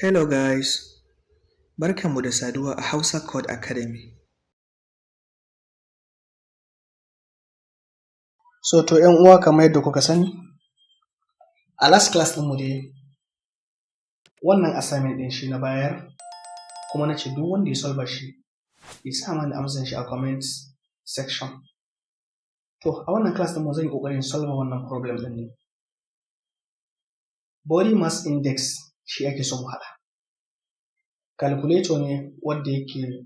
Hello guys, barkanmu da saduwa a Hausa Code Academy. So to ‘yan uwa, kamar yadda kuka sani, a last class ɗinmu dai wannan assignment ɗin shi na bayar, kuma na ce duk wanda ya solve shi ya sa mana amsan shi a comment section. To a wannan class ɗinmu zan yi ƙoƙarin solve wannan problem ɗin ne. Body mass index shi ake so mu haɗa. Calculator ne wanda yake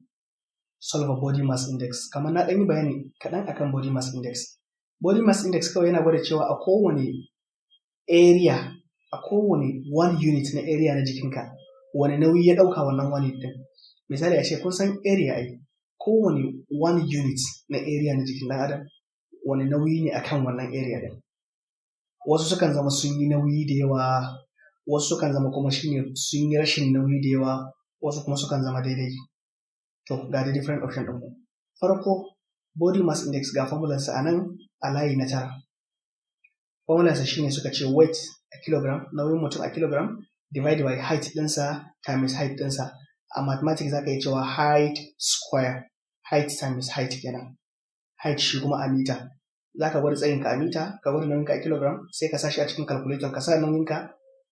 solve body mass index. Kamar na ɗan yi bayani kaɗan akan body mass index. Body mass index kawai yana gwada cewa a kowane area, a kowane one unit na area na jikinka, wane nauyi ya ɗauka wannan one unit ɗin. Misali, a ce kun san area ai, kowane one unit na area na jikin ɗan adam, wane nauyi ne akan wannan area ɗin. Wasu sukan zama sun yi nauyi da yawa, wasu sukan zama kuma shine sun yi rashin nauyi da yawa, wasu kuma sukan zama daidai. To ga dai different option ɗin. Farko, body mass index, ga formulansa a nan a layi na 9. Formulansa shine suka ce weight a kilogram, nauyin mutum a kilogram, divide by height ɗinsa times height ɗinsa. A mathematics za ka iya cewa height square, height times height kenan. Height shi kuma a mita. Za ka gwada tsayinka a mita, ka gwada nauyinka a kilogram, sai ka sa shi a cikin calculator, ka sa nauyinka,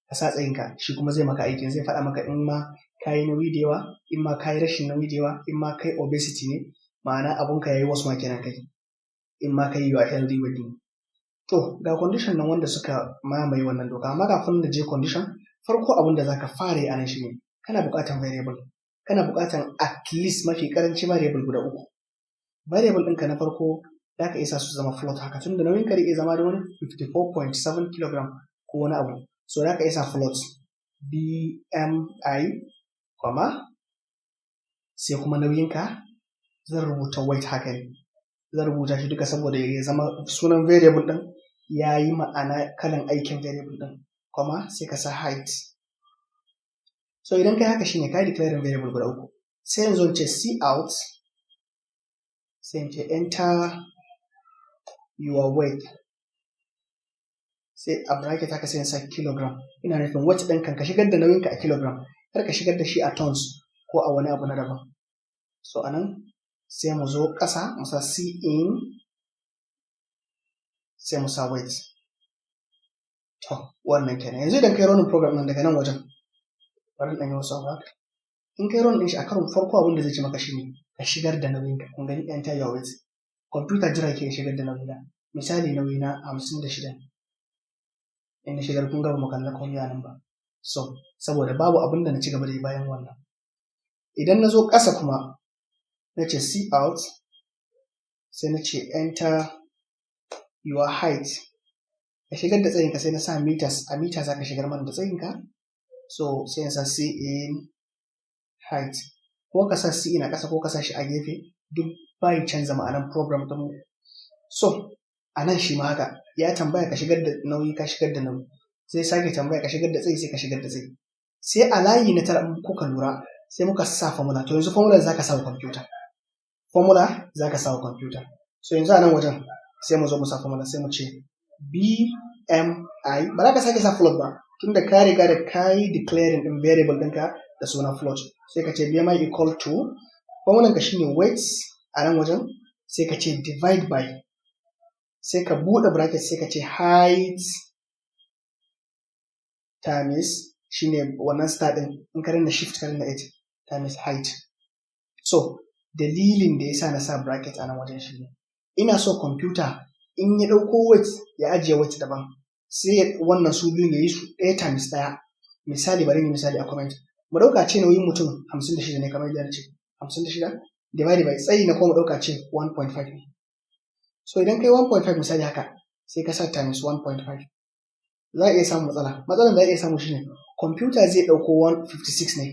ka sa tsayinka, shi kuma zai maka aikin, zai faɗa maka in ma ka yi nauyi da yawa, in ma ka yi rashin nauyi da yawa, in ma kai obesity ne, ma'ana abunka ya yi wasu ma kenan kai, in ma kai you are healthy weight ne. To ga condition nan wanda suka mamaye wannan doka, amma kafin na je condition, farko abin da za ka fara yi a nan shine kana buƙatar variable, kana buƙatar at least mafi ƙaranci variable guda uku. Variable ɗinka na farko za ka iya sa su zama float haka, tunda nauyin ka zai iya zama da wani 54.7 kilogram ko wani abu. So za ka iya sa float BMI, comma, sai kuma nauyinka, zan rubuta weight haka ne. Zan rubuta shi duka saboda ya zama sunan variable ɗin ya yi ma'ana kalan aikin variable ɗin, comma, sai ka sa height. So idan kai haka shine ka yi declaring variable guda uku. Sai yanzu in ce cout, sai in ce "Enter your weight", sai a bracket haka sai in sa kilogram. Ina nufin weight ɗinka, ka shigar da nauyinka a kilogram, kar ka shigar da shi a tons ko a wani abu na daban. So anan sai mu zo ƙasa mu sa cin, sai mu sa weight. To wannan kenan. Yanzu idan kai running program ɗin daga nan wajen, bari in ɗan yi wasu abu haka. In kai running ɗin shi a karon farko, abin da zai ce maka shine ka shigar da nauyinka. Kun gani, "Enter your weight". Kwamfuta jira ke shigar da nauyina. Misali, nauyina 56. In na shigar, kun ga ba mu kalla komai a nan ba. So saboda babu abin da na ci gaba da yi bayan wannan. Idan na zo ƙasa kuma na ce cout, sai na ce "Enter your height", ka shigar da tsayinka, sai na sa meters, a mita za ka shigar mana da tsayinka. So sai in sa cin height. Ko ka sa cin a ƙasa ko ka sa shi a gefe, duk bai canza ma'anar program ɗin mu. So a nan shi ma haka, ya tambaya ka shigar da nauyi, ka shigar da nauyi. Sai sake tambaya ka shigar da tsayi, sai ka shigar da tsayi. Sai a layi na 9, in kuka lura, sai muka sa formula. To yanzu formula za ka sa wa kwamfuta. Formula za ka sa wa kwamfuta. So yanzu a nan wajen sai mu zo mu sa formula, sai mu ce BMI. Ba za ka sake sa float ba, tunda ka riga da ka yi declaring ɗin variable ɗinka da suna float. Sai ka ce BMI equal to, formulan ka shine weight a nan wajen, sai ka ce divide by, sai ka buɗe bracket, sai ka ce height times, shine wannan star ɗin, in ka danna shift ka danna 8, times height. So dalilin da yasa na sa bracket a nan wajen shine ina so kwamfuta in ya ɗauko weight ya ajiye weight daban, sai wannan su biyun ya yi su ɗaya times ɗaya. Misali, bari yi misali a comment. Mu ɗauka ce nauyin mutum 56 ne, kamar yadda na ce, 56 divided by tsayi na kuma mu ɗauka ce 1.5 ne. So idan kai 1.5 misali haka, sai ka sa times 1.5, za a iya samun matsala. Matsalar da za a iya samu shine kwamfuta zai ɗauko 156 ne.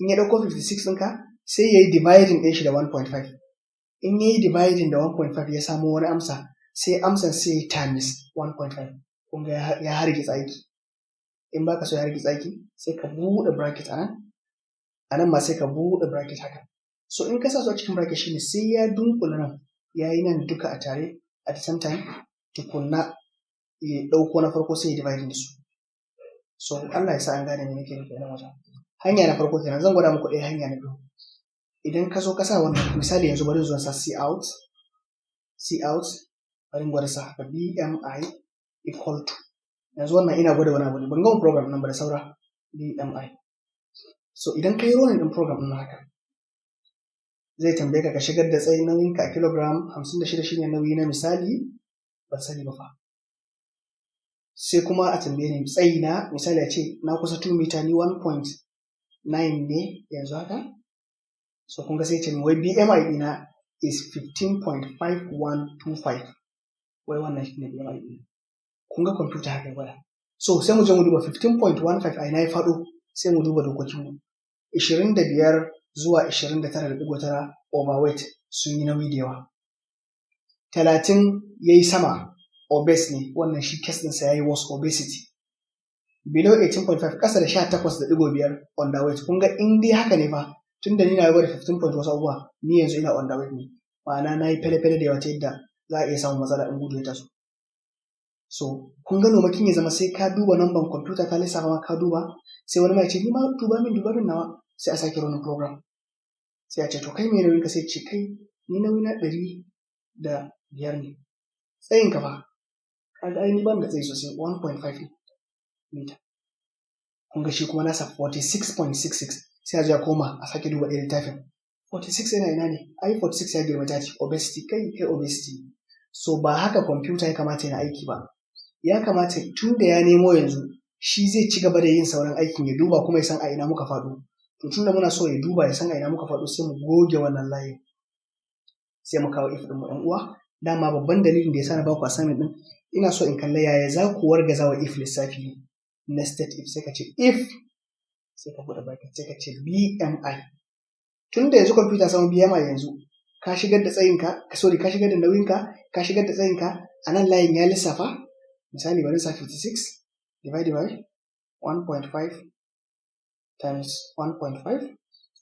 In ya ɗauko 56 ɗinka, sai ya yi dividing ɗin shi da 1.5. In ya yi dividing da 1.5, ya samo wani amsa, sai amsan sai times 1.5. Kun ga ya hargitsa aiki. In baka so ya hargitsa aiki, sai ka buɗe bracket a nan, a nan ma sai ka buɗe bracket haka. So in ka sa su a cikin bracket shine sai ya dunkula nan, ya yi nan duka a tare at the same time, tukunna ya ɗauko na farko sai ya dividing da su. So Allah ya sa an gane me nake nufi a nan wajen. Hanya na farko kenan. Zan gwada muku ɗaya hanya na biyu. Idan ka zo ka sa wannan, misali yanzu bari zuwa sa cout, cout, bari in gwada sa haka, BMI equal to, yanzu wannan ina gwada wani abu ne, ban gama program nan ba da saura, BMI. So idan ka yi running ɗin program ɗin haka, zai tambaye ka ka shigar da tsayin nauyinka a kilogram. 56 shine nauyi na misali, ban sani ba fa. Sai kuma a tambaye ni tsayi na, misali a ce na kusa 2 meter, ni 1.9 ne yanzu haka. So kun ga sai ce wai BMI ɗina is 15.5125, wai wannan shine BMI ɗina. Kun ga computer haka ya gwada. So sai mu je mu duba 15.15 a ina ya faɗo. Sai mu duba dokokinmu: 25 zuwa 29.9 overweight, sun yi nauyi da yawa. 30 ya yi sama, obese ne wannan, shi case ɗinsa ya yi worse, obesity. Below 18.5, ƙasa da 18.5, underweight. Kun ga in dai haka ne fa, tun da ni na gwada 15 point wasu abubuwa, ni yanzu ina underweight ne, ma'ana na yi fele-fele da yawa ta yadda za a iya samun matsala in gudu ya taso. So kun ga maimakon ya zama sai ka duba number, computer ta lissafa ma, ka duba, sai wani ma ya ce ni ma duba min, duba min nawa, sai a sake running program, sai a ce to kai me nauyin ka? Sai ce kai ni nauyi na 105 ne. Tsayin ka fa? Kaga ai ni ban da tsayi sosai, 1.5 meter. Kun ga shi kuma nasa 46.66. Sai a je a koma a sake duba ɗaya littafin, 46 yana ina ne? Ai 46 ya girma 30, obesity. Kai kai obesity. So ba haka computer ya kamata yana aiki ba. Ya kamata tun da ya nemo yanzu, shi zai ci gaba da yin sauran aikin, ya duba kuma ya san a ina muka faɗo. To tun da muna so ya duba ya san a ina muka faɗo, sai mu goge wannan layin, sai mu kawo if ɗin mu. Ɗan uwa, dama babban dalilin da ya sa na baku assignment ɗin, ina so in kalla yaya za ku wargaza wa if lissafi, nested if. Sai ka ce if, sai ka buɗe bracket, sai ka ce BMI. Tun da yanzu computer samun BMI, yanzu ka shigar da tsayinka, sorry, ka shigar da nauyinka, ka shigar da tsayinka a nan layin, ya lissafa. Misali bari sa 56 divided by 1.5 times 1.5,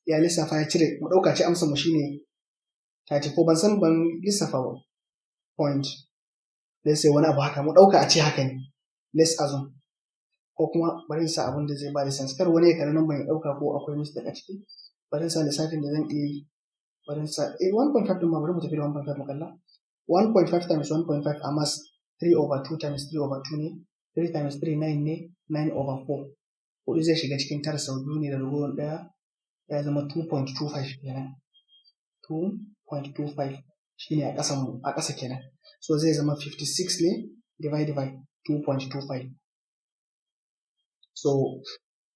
ya lissafa ya cire. Mu ɗauka ce amsar mu shine 34, ban san, ban lissafa ba, point let's say wani abu haka, mu ɗauka a ce haka ne, let's assume. Ko kuma bari sa abin da zai ba da sense, kar wani ya kalli number ya ɗauka ko akwai mistake a ciki. Bari sa lissafin da zan iya yi. Bari sa 1.5 ɗin ma, bari mu tafi da 1.5 mu kalla. 1.5 times 1.5 a maths, 3 over 2 times 3 over 2 ne. 3 times 3, 9 ne. 9 over 4, hudu zai shiga cikin tara sau biyu ne da ragowar ɗaya, ya zama 2.25 kenan. 2.25 shine a ƙasan mu, a ƙasa kenan. So zai zama 56 ne divided by 2.25. So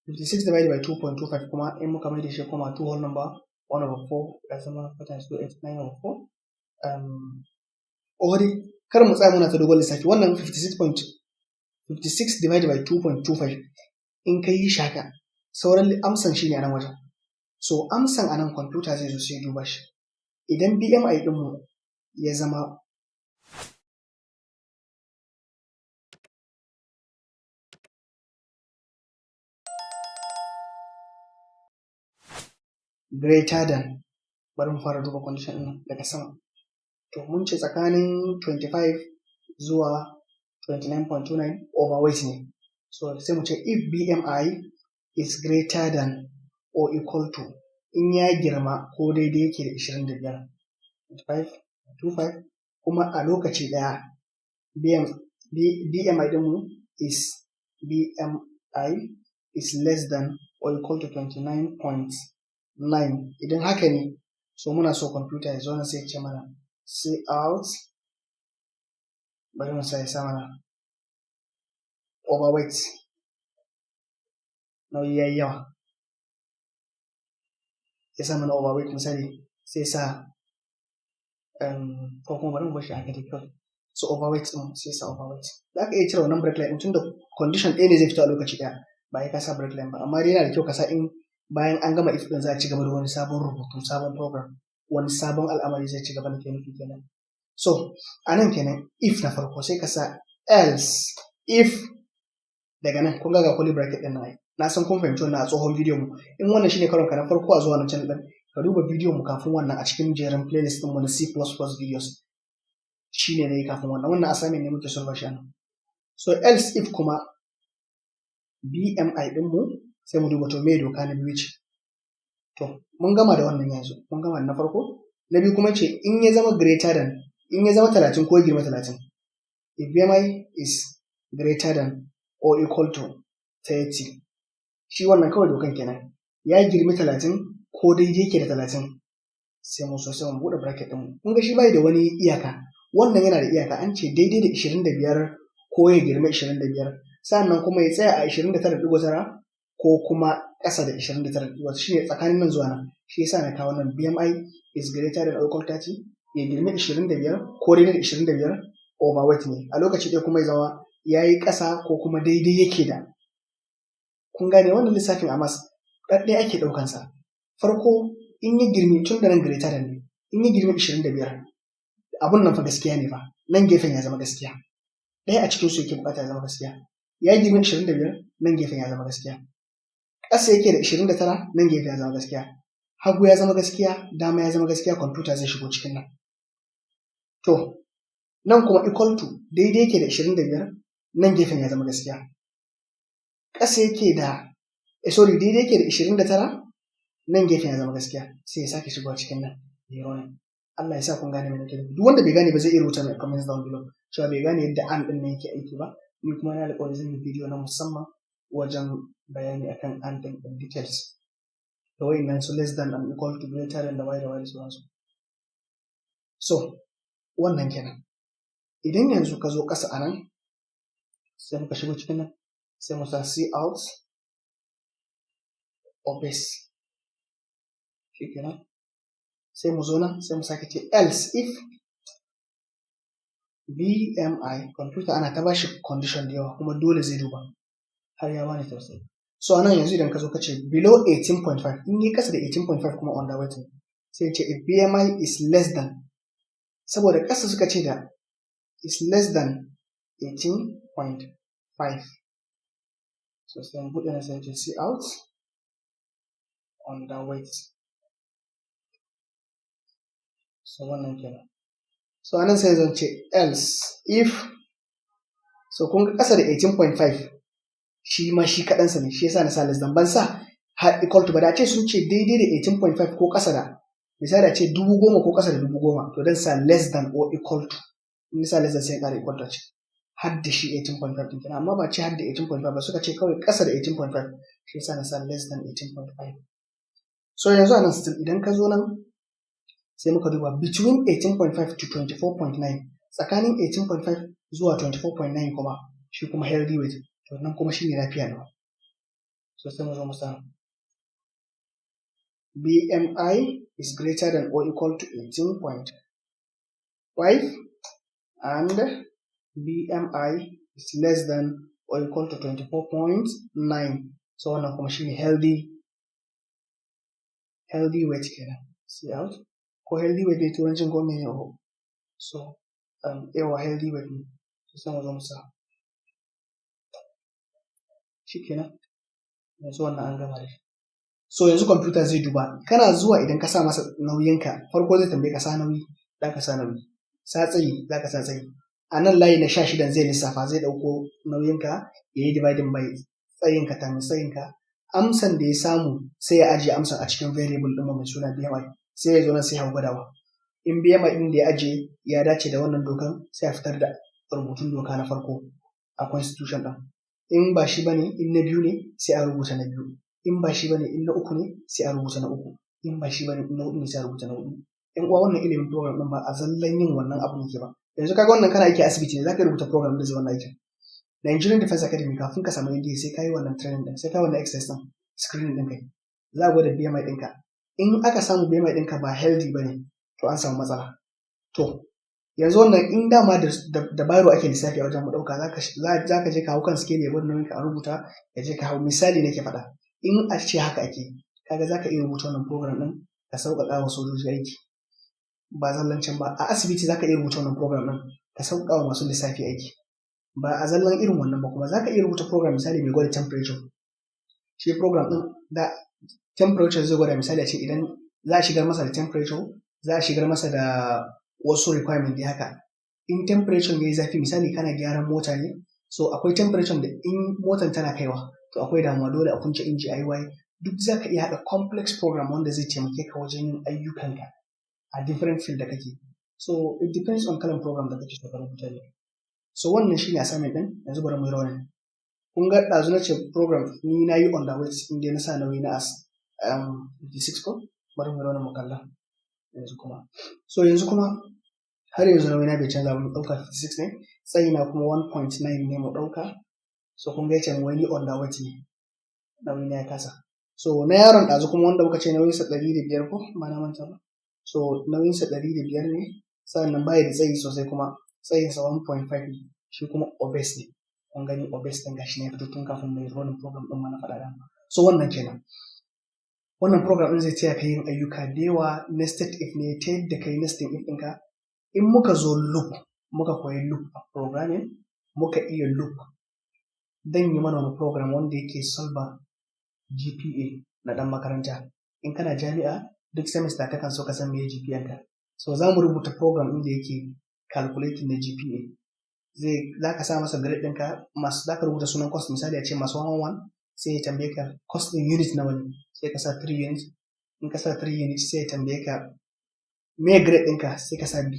56 divided by 2.25 kuma in muka mai da shi kuma 2 whole number, 1 over 4, ya zama 4 times 2, 8, 9 over 4. Already kar mu tsaya muna ta dogon lissafi. Wannan 56.56 divided by 2.25, in ka yi shi haka, sauran amsan shine a nan wajen. So amsan a nan kwamfuta zai zo sai duba shi. Idan BMI ɗinmu ya zama greater than, bari mu fara duba condition ɗin daga sama. To mun ce tsakanin 25 zuwa 29.29 overweight ne. So sai mu ce if BMI is greater than or equal to, in ya girma ko daidai yake da 25, 25, kuma a lokaci ɗaya BMI ɗinmu is, BMI is less than or equal to 29.9, idan haka ne, so muna so computer ya zo na sai ce mana cout, bari mu sa ya sa mana overweight, nauyi yayi yawa, ya sa mana overweight misali, sai sa ko kuma bari mu bar shi haka dai kawai. So overweight ɗin, sai sa overweight. Za ka iya cire wannan break line ɗin tunda condition ɗaya ne zai fito a lokaci ɗaya, ba ya ka sa break line ba. Amma dai yana da kyau ka sa in bayan an gama if ɗin za a ci gaba da wani sabon rubutu, sabon program, wani sabon al'amari zai ci gaba da nufi kenan. So a nan kenan if na farko. Sai ka sa else if. Daga nan kun ga ga curly bracket ɗin nan. Ai na san kun fahimci wannan a tsohon bidiyon mu. In wannan shine karon ka na farko a zuwa wannan channel ɗin, ka duba bidiyon mu kafin wannan a cikin jerin playlist ɗin mu na C++ videos, shine ne kafin wannan. Wannan assignment ne muke solve shi anan. So else if kuma BMI ɗin mu Sai mu duba, to me doka na biyu ce? To mun gama da wannan yanzu, mun gama da na farko. Na biyu kuma ce in ya zama greater than, in ya zama 30 ko girma 30, if BMI is greater than or equal to 30. Shi wannan kawai dokan kenan, ya girmi 30 ko daidai yake da 30. Sai mu so sai mu buɗe bracket ɗinmu. Kun ga shi bai da wani iyaka. Wannan yana da iyaka, an ce daidai da 25 ko ya girma 25, sannan kuma ya tsaya a 29.9 ko kuma ƙasa da 29. Shi ne tsakanin nan zuwa nan. Shi yasa na kawo nan BMI is greater than or equal to 30, ya girmi 25 ko daidai da 25, overweight ne. A lokaci ɗaya kuma ya zama ya yi ƙasa ko kuma daidai yake da. Kun gane wannan lissafin? A maths ɗaɗɗaya ake ɗaukansa. Farko in ya girmi, tun da nan greater than ne, in ya girmi 25, abun nan fa gaskiya ne fa, nan gefen ya zama gaskiya. Ɗaya a cikin su yake bukata ya zama gaskiya. Ya girmi 25, nan gefen ya zama gaskiya. Ƙasa yake da 29, nan gefen ya zama gaskiya. Hagu ya zama gaskiya, dama ya zama gaskiya, kwamfuta zai shigo cikin nan. To nan kuma equal to, daidai yake da 25, nan gefen ya zama gaskiya. Ƙasa yake da, sorry, daidai yake da 29, nan gefen ya zama gaskiya, sai ya sake shigowa cikin nan ya running. Allah ya sa kun gane me nake nufi. Duk wanda bai gane ba zai iya rubuta mai comments down below cewa bai gane yadda and din nan yake aiki ba. Ni kuma na alƙawari zan yi bidiyo na musamman wajen bayani akan and din in details, da wayannan su less than and equal to, greater than, da y da y da sauransu. So wannan kenan. Idan yanzu ka zo ƙasa a nan, sai muka shigo cikin nan, sai mu sa cout obese. Shikenan. Sai mu zo nan, sai mu sake ce else if BMI. Computer ana ta bashi condition da yawa, kuma dole zai duba har ya bani tausayi. So anan yanzu idan ka zo ka ce below 18.5, in yi kasa da 18.5 kuma underweight ne. Sai ce if BMI is less than, saboda kasa suka ce da is less than 18.5. So sai mu buɗe na, sai ce cout underweight. So wannan kenan. So anan sai zan ce else if. So kun ga ƙasa da 18.5 shi ma shi kaɗansa ne, shi yasa na sa less than, ban sa har equal to ba. Da ce sun ce daidai da 18.5 ko ƙasa da, misali a ce 10,000 ko ƙasa da 10,000, to dan sa less than or equal to. In sa less than sai ƙara equal to ce har da shi 18.5 ɗin kenan. Amma ba ce har da 18.5 ba, suka ce kawai ƙasa da 18.5, shi yasa na sa less than 18.5. So yanzu anan still idan ka zo nan, sai muka duba between 18.5 to 24.9, tsakanin 18.5 zuwa 24.9 kuma shi kuma healthy weight, to nan kuma shine lafiya lau. So sai mu zo mu sa BMI is greater than or equal to 18.5 and BMI is less than or equal to 24.9. So wannan kuma shine healthy weight kenan. Cout ko healthy weight ne turancin ko mene? Oho. So yawa, healthy weight ne. So sai mu zo mu sa. Shikenan, yanzu wannan an gama da shi. So yanzu kwamfuta zai duba. Kana zuwa idan ka sa masa nauyinka, farko zai tambaye ka sa nauyi, za ka sa nauyi, sa tsayi, za ka sa tsayi. A nan layi na 16 zai lissafa, zai ɗauko nauyinka ya yi dividing by tsayinka times tsayinka. Amsan da ya samu sai ya ajiye amsan a cikin variable ɗin mai suna BMI. Sai ya zo nan sai ya gwadawa. In BMI ɗin da ya ajiye ya dace da wannan dokan, sai a fitar da rubutun doka na farko a constitution ɗin. In ba shi bane, in na biyu ne, sai a rubuta na biyu. In ba shi bane, in na uku ne, sai a rubuta na uku. In ba shi bane, in na hudu ne, sai a rubuta na hudu. Yan uwa, wannan ilimin program ɗin ba a zallan yin wannan abun yake ba. Yanzu kaga wannan kana aiki a asibiti ne, zaka rubuta program da zai wannan aikin. Nigerian Defense Academy, kafin ka samu NDA sai ka yi wannan training din, sai ka yi wannan exercise din, screening din kai. Za a gwada BMI ɗinka. In aka samu BMI ɗinka ba healthy ba ne, to an samu matsala. To yanzu wannan in dama da biro ake lissafi a wajen mu ɗauka, za ka je ka hau kan scale ya gwada nauyinka a rubuta, ya je ka hau. Misali nake faɗa. In a ce haka ake, kaga za ka iya rubuta wannan program ɗin ka sauƙaƙa wa sojoji aiki. Ba zallan can ba, a asibiti za ka iya rubuta wannan program ɗin ka sauƙaƙa wa masu lissafi aiki. Ba a zallan irin wannan ba kuma, za ka iya rubuta program misali mai gwada temperature. Shi program ɗin da temperature zai gwada, misali a ce idan za a shigar masa da temperature, za a shigar masa da wasu requirement dai haka. In temperature ya yi zafi, misali kana gyaran mota ne, so akwai temperature da in motan tana kaiwa To akwai damuwa, dole a kunce inji a yi waye. Duk za ka iya haɗa complex program wanda zai taimake ka wajen yin ayyukanka a different field da kake. So it depends on kalan program da kake so ka rubuta ne. So wannan shine assignment ɗin. Yanzu bari mu yi running. Kun ga ɗazu na ce program ni na yi underweight in dai na sa nauyi na as 56 ko? Bari mu yi running mu kalla yanzu kuma. So yanzu kuma har yanzu nauyi na bai canza ba, mu ɗauka 56 ne, tsayi na kuma 1.9 ne mu ɗauka. So kun ga yace wai ni underweight ne, nauyi na ya kasa. So na yaron ɗazu kuma wanda muka ce nauyinsa 105 ko ba na manta ba. So nauyinsa 105 ne, sannan baya da tsayi sosai kuma tsayinsa 1.5 ne, shi kuma obese ne. Kun gani, obese ɗin gashi ne ya fito tun kafin mai running program ɗin ma na faɗa dama. So wannan kenan. Wannan program ɗin zai taya ka yin ayyuka da yawa. Nested if ne, ta yadda ka yi nesting if ɗinka. In muka zo loop, muka koyi loop a programming, muka iya loop, dan yi mana wani program wanda yake solve GPA na ɗan makaranta. In kana jami'a, duk semester kakan so ka san meye GPA ka. So za mu rubuta program ɗin da yake calculating na GPA. Zai za ka sa masa grade ɗinka, masu za ka rubuta sunan course, misali a ce maths 111, sai ya tambaye ka course ɗin unit nawa ne, sai ka sa 3 units. In ka sa 3 units, sai ya tambaye ka me grade ɗinka, sai ka sa B.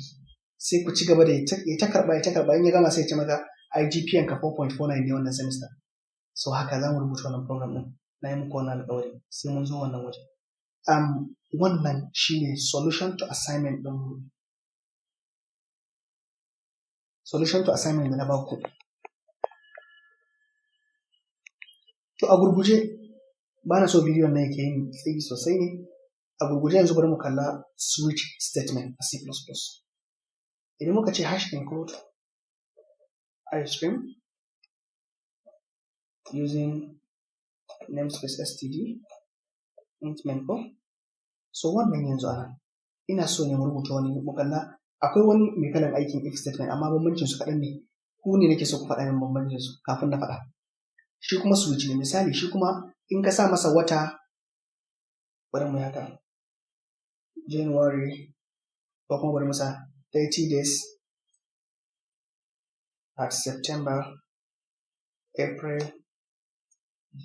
Sai ku ci gaba da ya ta karɓa, ya ta karɓa, in ya gama sai ya ce maka ai GPA ka 4.49 ne wannan semester. So haka za mu rubuta wannan program ɗin. Na yi muku wannan alƙawari, sai mun zo wannan waje. Wannan shine solution to assignment ɗin, solution to assignment da na baku. To a gurguje, ba na so bidiyon nan yake yin tsayi sosai ne. A gurguje yanzu bari mu kalla switch statement a C++. Idan muka ce hash include iostream using namespace std int main ko. So wannan yanzu anan ina so ne mu rubuta wani, mu kalla akwai wani mai kalan aikin if statement, amma bambancin su kaɗan ne. Ku ne nake so ku faɗa min bambancin su kafin na faɗa. Shi kuma switch ne, misali shi kuma in ka sa masa wata, bari mu yi haka, January, ko kuma bari mu sa 30 days at September, April,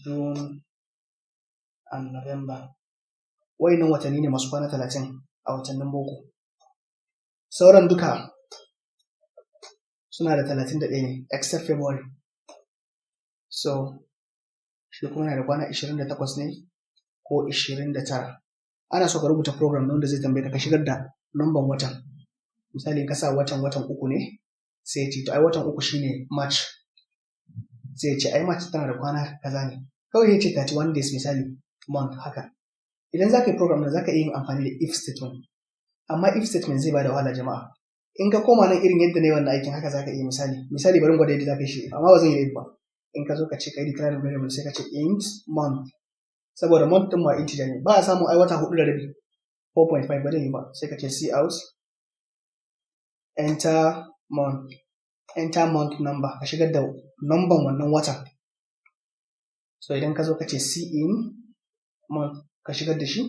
June and November. Wayannan watanni ne masu kwana 30 a watannin boko. Sauran duka suna da 31 ne except February. So shi kuma yana da kwana 28 ne ko 29. Ana so ka rubuta program wanda zai tambaye ka ka shigar da number watan. Misali ka sa watan watan uku ne, sai ya ce to ai watan uku shine March. Sai ya ce ai March tana da kwana kaza ne. Kawai ya ce 31 days misali month haka. Idan za ka yi program da za ka iya yin amfani da if statement. Amma if statement zai bada wahala, jama'a. In ka koma nan irin yadda na yi wannan aikin, haka za ka iya misali. Misali bari in gwada yadda za ka yi shi, amma ba zan yi if ba. In ka zo ka ce ka yi declaring variable, sai ka ce int month. Saboda month ɗin ma integer ne. Ba a samun ai wata 4.5, 4.5 ba zai yi ba. Sai ka ce cout enter month, enter month number, ka shigar da number wannan watan. So idan ka zo ka ce cin month, ka shigar da shi,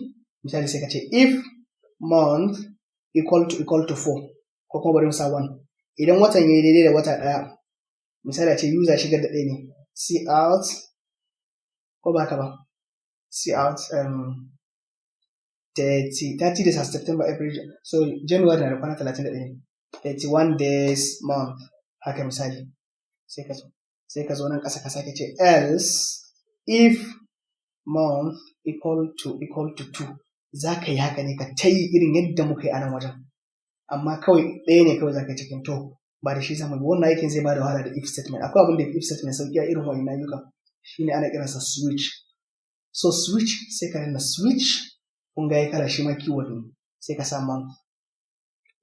misali sai ka ce if month equal to equal to 4, ko kuma bari mu sa 1. Idan watan ya yi daidai da wata ɗaya, misali a ce user shigar da ɗaya ne, cout, ko ba haka ba, cout 30, 30 days as September, April, so January na da kwana 31 ne, 31 days month haka misali. Sai ka zo nan ƙasa ka sake ce else if month equal to equal to 2. Za ka yi haka ne ka ta yi irin yadda muka yi a nan wajen, amma kawai ɗaya ne kawai za ka yi cikin. To ba da shi zamu yi wannan aikin, zai ba da wahala da if statement. Akwai abin da if statement sauki a irin wa'innan ayyukan, shine ana kiransa switch. So switch, sai ka danna switch, kun ga ya kala, shi ma keyword ne, sai ka sa month.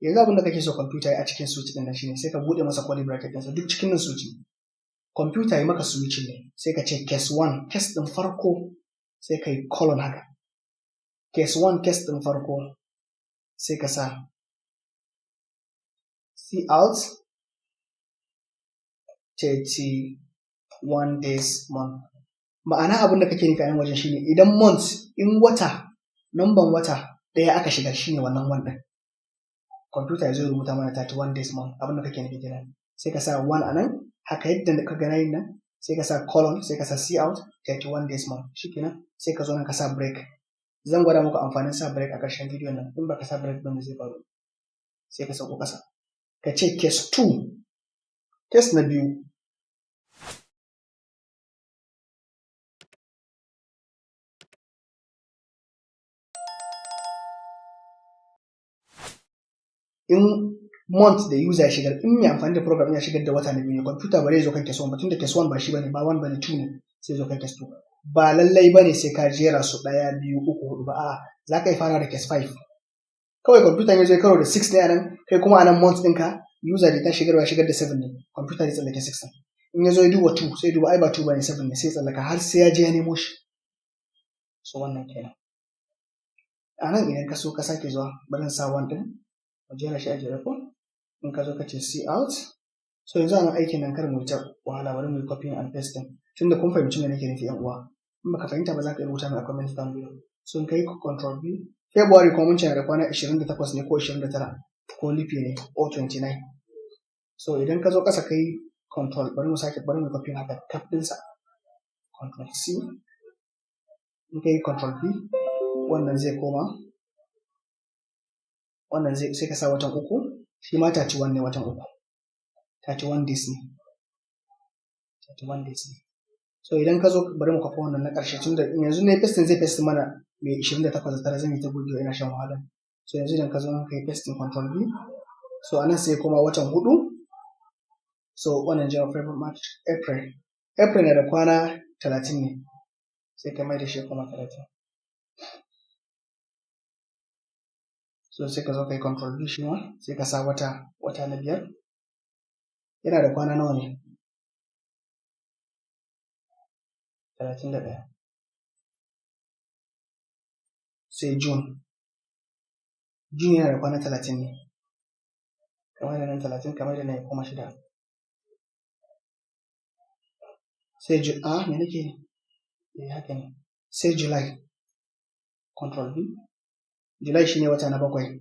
Yanzu abin da kake so computer ya a cikin switch din nan shine sai ka bude masa curly bracket ɗinsa. Duk cikin nan switch ne. Computer yi maka switch ne, sai ka ce case 1, case ɗin farko, sai ka yi colon haka, case 1, case ɗin farko, sai ka sa cout 31 days month. Ma'ana abin da kake nufi a nan wajen shine idan month, in wata, number wata ɗaya aka shigar, shine wannan one ɗin, computer ya zo rubuta mana 31 days month. Abin da kake nufi kenan. Sai ka sa 1 a nan haka yadda ka ga nayin nan. Sai ka sa colon, sai ka sa cout 31 days month. Shikenan, sai ka zo nan ka sa break. Zan gwada muku amfanin sa break a ƙarshen bidiyon nan. In baka sa break ba, me zai faru? Sai ka sauko ƙasa. Ka ce case 2, case na biyu. In month da user ya shigar, in mai amfani da program ya shigar da wata na biyu ne, computer ba zai zo kan case 1 ba, tunda case 1 ba shi bane, ba 1 bane, 2 ne, sai zo kan case 2. Ba lallai bane sai ka jera su ɗaya, biyu, uku, hudu ba. A'a, za ka yi fara da case 5 kawai. Computer ya zo karo da 6 ne anan, kai kuma anan month ɗinka user da ta shigarwa shigar da 7 ne, computer zai tsallake 6 ɗin. In ya zo ya duba 2, sai duba ai ba 2 bane, 7 ne, sai tsallaka har sai ya je ya nemo shi. So wannan kenan. A nan idan ka so ka sake zuwa, bari in sa 1 ɗin, mu jera shi a jere ko. In ka zo ka ce cout. So yanzu a nan aikin nan, kar mu ta wahala, bari mu yi copying and pasting, tunda kun fahimci me nake nufi, yan uwa. In baka fahimta ba, za ka iya rubuta mai a comment down below. So in kai control V, February kuma mun ce da kwana 28 ne ko 29 ko leap ne or 29. So idan ka zo ƙasa kai control, bari mu sake, bari mu copy haka kaf ɗinsa, control C. In kai control V, wannan zai koma wannan zai, sai ka sa watan uku, shi ma 31 ne, watan uku 31 days ne, 31 days ne. So idan ka zo, bari mu kwafa wannan na ƙarshe, tunda yanzu ne pasting zai paste mana mai 28 da tara, zan yi ta gogewa, ina shan wahala. So yanzu idan ka zo ka yi pasting, control V. So anan sai koma watan hudu. So wannan January, February, March, April. April na da kwana 30 ne, sai ka mai da shi koma 30. So sai ka zo ka yi control V shi ma, sai ka sa wata na biyar yana da kwana nawa ne? 31. Sai June. June yana da kwana 30 ne, kamar da nan 30, kamar da nan ya koma shida. Sai Ju, a me nake? Eh, haka ne. Sai July, control V. July shine wata na bakwai,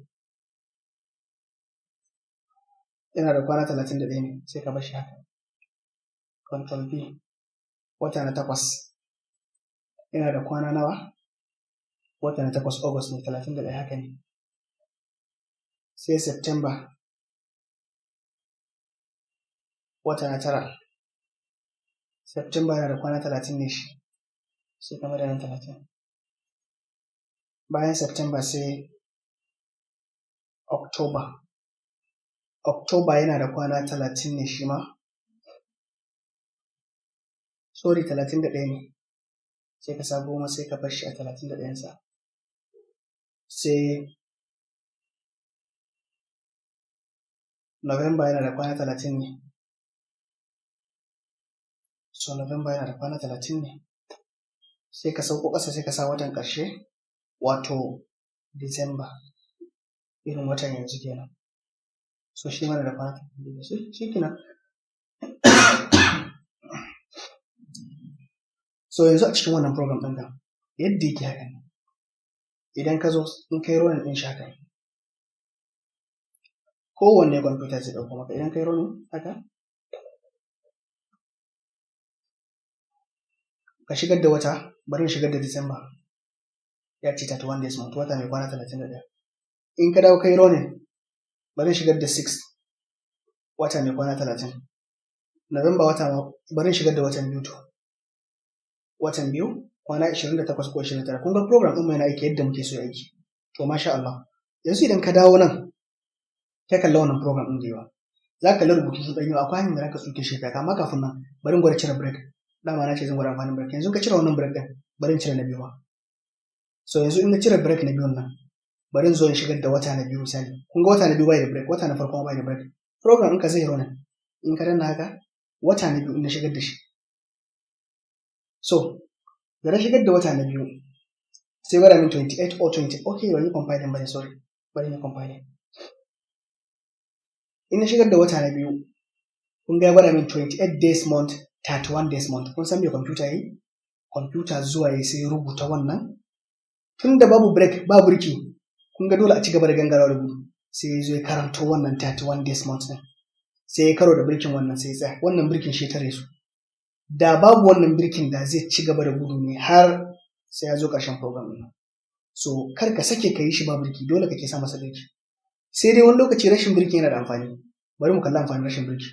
yana da kwana 31 ne, sai ka bar shi haka. Control V. Wata na takwas yana da kwana nawa? Wata na takwas August ne, 31, haka ne. Sai September, wata na tara. September yana da kwana 30 ne shi, sai ka maida nan 30. Bayan September sai October. October yana da kwana 30 ne shi ma, sorry, 31 ne, sai ka sa 10, sai ka bar shi a 31-sa. Sai November yana da kwana 30 ne. So November yana da kwana 30 ne. Sai ka sauko ƙasa, sai ka sa watan ƙarshe, wato Disamba, irin watan yanzu kenan. So shi ma yana da kwana 30, shi kenan. So yanzu a cikin wannan program ɗinka, yadda yake haka ne. Idan ka zo in kai running ɗin shi haka, kowanne kwamfuta zai ɗauko maka. Idan kai running haka, ka shigar da wata, bari in shigar da Disamba, ya ce 31 days month, wata mai kwana 31. In ka dawo kai running, bari in shigar da 6, wata mai kwana 30, November, wata, bari in shigar da watan biyu, to watan biyu kwana 28 ko 29. Kun ga program ɗin mu yana aiki yadda muke so ya aiki. To masha Allah. Yanzu idan ka dawo nan ka kalla wannan program ɗin da yawa, za ka kalli rubutu sun ɗan yawa, akwai hanyar da za ka tsuke shi ka. Amma kafin nan, bari in gwada cire break. Dama na ce zan gwada amfanin break. Yanzu ka cire wannan break ɗin, bari in cire na biyu ma. So yanzu in na cire break na biyun nan, bari in zo in shigar da wata na biyu misali. Kun ga wata na biyu bai da break, wata na farko ma bai da break. Program ɗinka zai running. In ka danna haka, wata na biyu in na shigar da shi. So da na shigar da wata na biyu, sai gwada min 28 or 20. Okay, ban yi compiling bane, sorry, bari yi compiling. In na shigar da wata na biyu, kun ga ya gwada min 28 days month, 31 days month. Kun san me computer yi? Computer zuwa ya sai rubuta wannan, tun da babu break, babu birki, kun ga dole a ci gaba da gangarawa da gudu. Sai ya zo ya karanto wannan 31 days month din, sai ya karo da birkin wannan, sai ya tsaya. Wannan birkin shi tare su. Da babu wannan birkin, da zai ci gaba da gudu ne har sai ya zo ƙarshen program ɗin. So kar ka sake ka yi shi ba birki, dole kake sa masa birki. Sai dai wani lokaci rashin birki yana da amfani. Bari mu kalli amfanin rashin birki.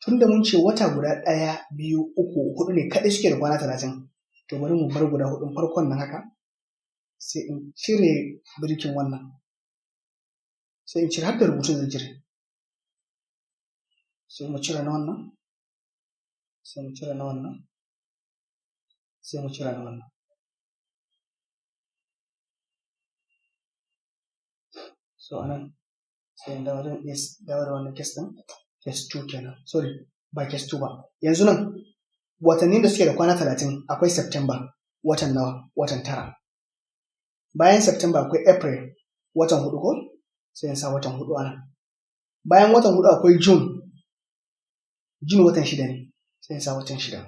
Tunda mun ce wata guda ɗaya, biyu, uku, huɗu ne kaɗai suke da kwana 30, to bari mu bar guda huɗun farkon nan haka, sai in cire birkin wannan, sai in cire har da rubutun zan cire. Sai mu cire na wannan, sai mu cire na wannan, sai mu cire na wannan. So anan sai in dawo, zan iya dawo da wannan case ɗin, case 2 kenan, sorry, ba case 2 ba. Yanzu nan watannin da suke da kwana 30, akwai September, watan nawa? Watan tara. Bayan September akwai April, watan hudu ko? Sai in sa watan hudu anan. Bayan watan hudu akwai June. June watan shida ne, sai in sa watan shida.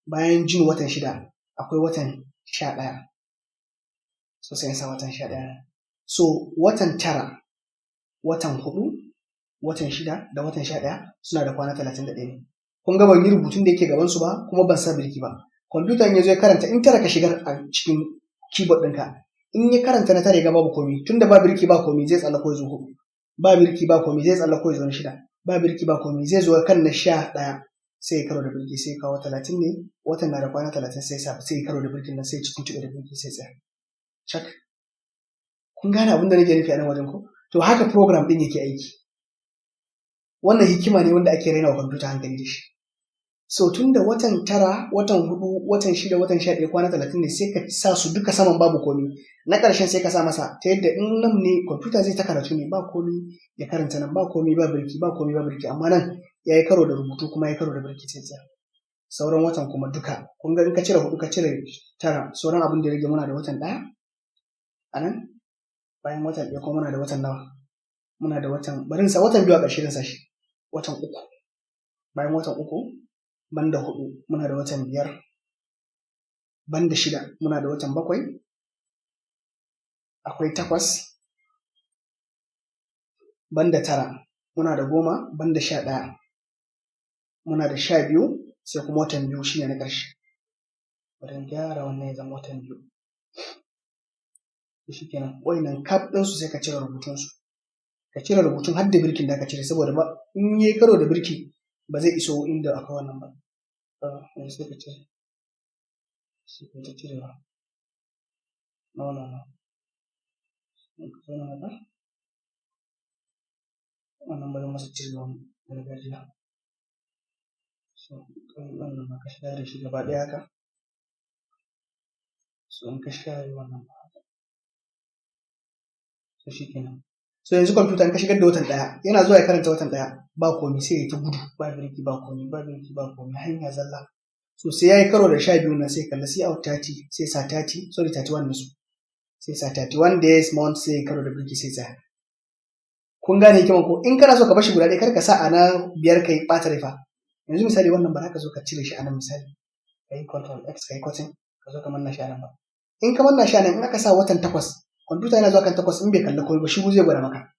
Bayan June watan shida akwai watan 11, so sai in sa watan 11. So watan tara, watan hudu, watan shida da watan 11 suna da kwana 31 ne. Kun ga ban yi rubutun da yake gaban su ba, kuma ban sa birki ba. Kwamfuta in ya zo ya karanta, in tara ka shigar a cikin keyboard ɗinka, in ya karanta na tara ya ga babu komi, tunda ba birki ba komi, zai tsallako ya zo hudu. Ba birki ba komi, zai tsallako ya zo na shida. Ba birki ba komi, zai zo kan na 11, sai ya karo da birki, sai ya kawo 30 ne, watan na da kwana 30, sai sa sai ya karo da birkin nan, sai ya cikin da birki, sai tsaya cak. Kun gane abin da nake nufi a nan wajen ko? To haka program ɗin yake aiki. Wannan hikima ne wanda ake raina wa kwamfuta hankali da shi. So tun da watan tara, watan hudu, watan shida, watan 11 kwana 30 ne, sai ka sa su duka saman babu komi. Na ƙarshen sai ka sa masa, ta yadda in nan ne kwamfuta zai ta karatu ne ba komi, ya karanta nan ba komi, ba birki, ba komi, ba birki, amma nan ya yi karo da rubutu kuma ya yi karo da birki, sai tsaya. Sauran watan kuma duka, kun ga in ka cire hudu, ka cire tara, sauran abin da ya rage muna da watan ɗaya a nan. Bayan watan ɗaya kuma muna da watan nawa? Muna da watan, bari in sa watan biyu a ƙarshe, zan sa shi watan uku. Bayan watan uku, banda hudu, muna da watan biyar. Banda shida, muna da watan bakwai. Akwai takwas. Banda tara, muna da 10. Banda 11, muna da 12. Sai kuma watan biyu shine na ƙarshe. Bari in gyara wannan ya zama watan biyu. Shi kenan, wayannan kaf ɗinsu sai ka cire rubutunsu, ka cire rubutun har da birkin da ka cire, saboda ba in yayi karo da birki ba zai iso inda akwai wannan ba. Yanzu sai ka cire, sai ka ta cirewa. No, no, no, in ka zo nan haka, wannan bari masa cirewan gargajiya. So wannan ma ka share shi gaba ɗaya haka. So in ka share wannan ma haka, so shi kenan. So yanzu kwamfuta in ka shigar da watan ɗaya, yana zuwa ya karanta watan ɗaya ba komi, sai ya ta gudu ba birki ba komi, ba birki ba komi, hanya zalla. So sai ya yi karo da 12 nan, sai kalla cout 30, sai sa 30, sorry, 31 ne su, sai sa 31 days month, sai ya karo da birki, sai tsaya. Kun gane hikiman ko? In kana so ka bashi guda ɗaya, kar ka sa a na biyar kai ɓata rai fa. Yanzu misali wannan ba za ka zo ka cire shi a nan, misali ka yi Control X, ka yi cutting, ka zo ka manna shi a nan ba. In ka manna shi a nan, in aka sa watan takwas, kwamfuta yana zuwa kan takwas, in bai kalli komai ba, shiru zai gwada maka.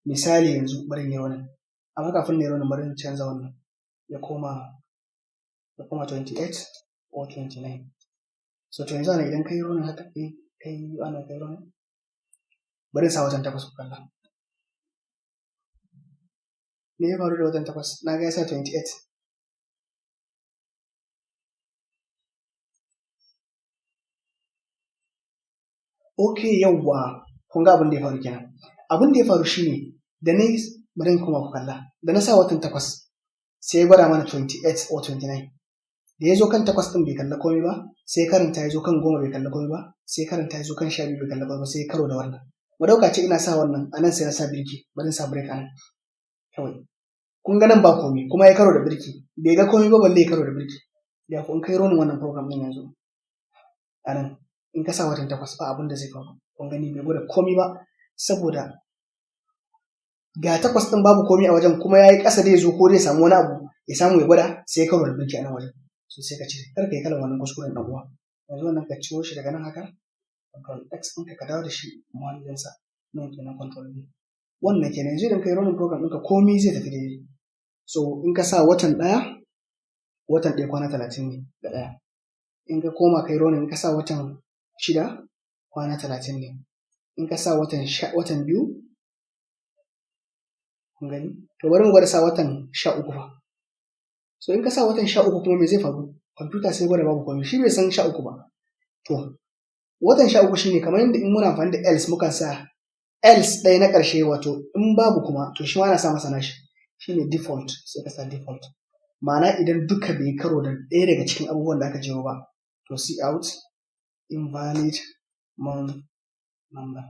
Misali yanzu bari in yi wannan, amma kafin na yi wannan bari in canza wannan ya koma 28 or 29. So to yanzu ana idan ka yi running haka, kai ana kai running, bari in sa watan takwas ku kalla me ya faru da watan takwas. Na ga ya sa 28. Ok, yawwa, kun ga abin da ya faru kenan. Abin da ya faru shine da na yi, bari in koma ku kalla, da na sa watan takwas sai ya gwada mana 28 or 29. Da ya zo kan takwas ɗin bai kalla komai ba, sai karanta ya zo kan 10 bai kalla komai ba, sai karanta ya zo kan 12 bai kalla komai ba, sai karo da wannan. Mu dauka ce ina sa wannan a nan, sai na sa birki, bari in sa break a nan kawai. Kun ga nan ba komai kuma ya karo da birki, bai ga komai ba balle ya karo da birki. Da in kai running wannan program ɗin yanzu a nan, in ka sa watan takwas, ba abin da zai faru. Kun gani, bai gwada komai ba, saboda ga takwas ɗin babu komai a wajen, kuma ya yi ƙasa, zai zo ko zai samu wani abu ya samu ya gwada, sai ya karo da birki a nan wajen. So sai ka cire, kar ka yi kalan wannan kuskuren, ɗan uwa. Yanzu wannan ka ciro shi daga nan haka, Control X ɗinka, ka dawo da shi muhallinsa nan kenan, Control V. Wannan kenan. Yanzu idan ka yi running program ɗinka, komai zai tafi daidai. So in ka sa watan ɗaya, Watan 1 kwana 31. In ka koma kai running, ka sa watan 6, kwana 30 ne. In ka sa watan 2, kun gani. To, bari mu gwada sa watan 13 fa. So in ka sa watan 13 kuma, me zai faru? Kwamfuta sai gwada babu komai, shi bai san 13 ba. To, watan 13 shine kamar yadda in muna amfani da else mukan sa else ɗaya na ƙarshe, wato in babu kuma, to shi ma ana sa masa nashi, shine default. Sai ka sa default, ma'ana idan duka bai karo da ɗaya daga cikin abubuwan da aka jero ba, to cout "invalid month number".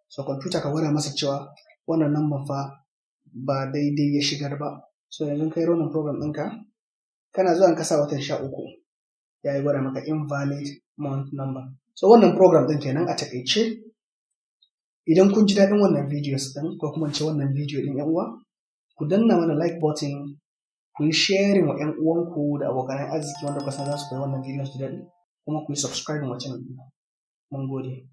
So kwamfuta ka gwada masa cewa wannan number fa ba daidai ya shigar ba. So yanzu kai running program ɗinka, kana zuwa ka sa watan 13, ya yi gwada maka "invalid month number". So wannan program ɗin kenan a taƙaice. Idan kun ji daɗin wannan videos ɗin, ko kuma ce wannan video ɗin, 'yan uwa, ku danna mana like button, ku yi sharing wa 'yan uwanku da abokan arziki wanda kuka san za su koyi wannan videos su daɗi, kuma ku yi subscribe wa channel ɗin. Mun gode.